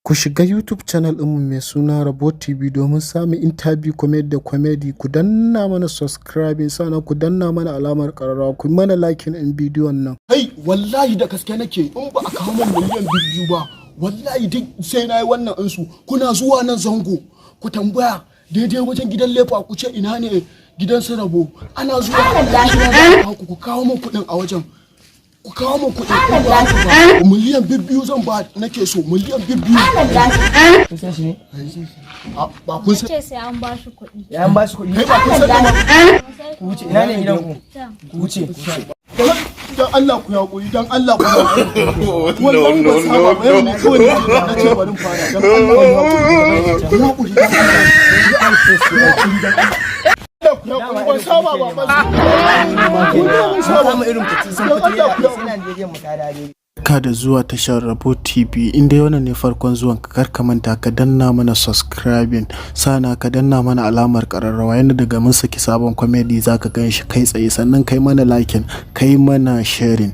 Ku shiga YouTube channel ɗinmu mai suna Rabo TV domin samun interview, comedy da comedy. Ku danna mana subscribing, sannan ku danna mana alamar ƙararrawa, ku mana liking ɗin bidiyon nan. Kai, wallahi da gaske nake, in ba a kawo min miliyan 2 ba, wallahi duk sai na yi wannan insu. Kuna zuwa nan zango, ku tambaya daidai wajen gidan lefa, ku ce ina ne gidan su Rabo. Ana zuwa ku kawo min kuɗin a wajen. Ku kawo min kuɗin, in ba haka ba, miliyan 2 zan ba, nake so miliyan 2. Kun san shi ne? Ba kun san Ce sai an ba shi kuɗi. Ya an ba shi kuɗi. Kai, ba kun san da Ku wuce, ina ne gidan ku? Ku wuce. Dan Allah ku haƙuri, dan Allah ku haƙuri. Wallahi ban saba ba, yau ne kawai na ce bari in fara. Dan Allah ku haƙuri, ku haƙuri, dan Allah ku haƙuri, dan Allah ku haƙuri. Ban saba ba, ban Mun saba. kama irin ku sun Dan fito Allah ku da haƙuri. sai Najeriya mu ta dade. Barka da zuwa tashar Rabo TV. In dai wannan ne farkon zuwan ka, kar ka manta ka danna mana subscribing, sana ka danna mana alamar ƙararrawa, yanda daga mun saki sabon comedy zaka gan shi kai tsaye. Sannan kai mana liking, kai mana sharing.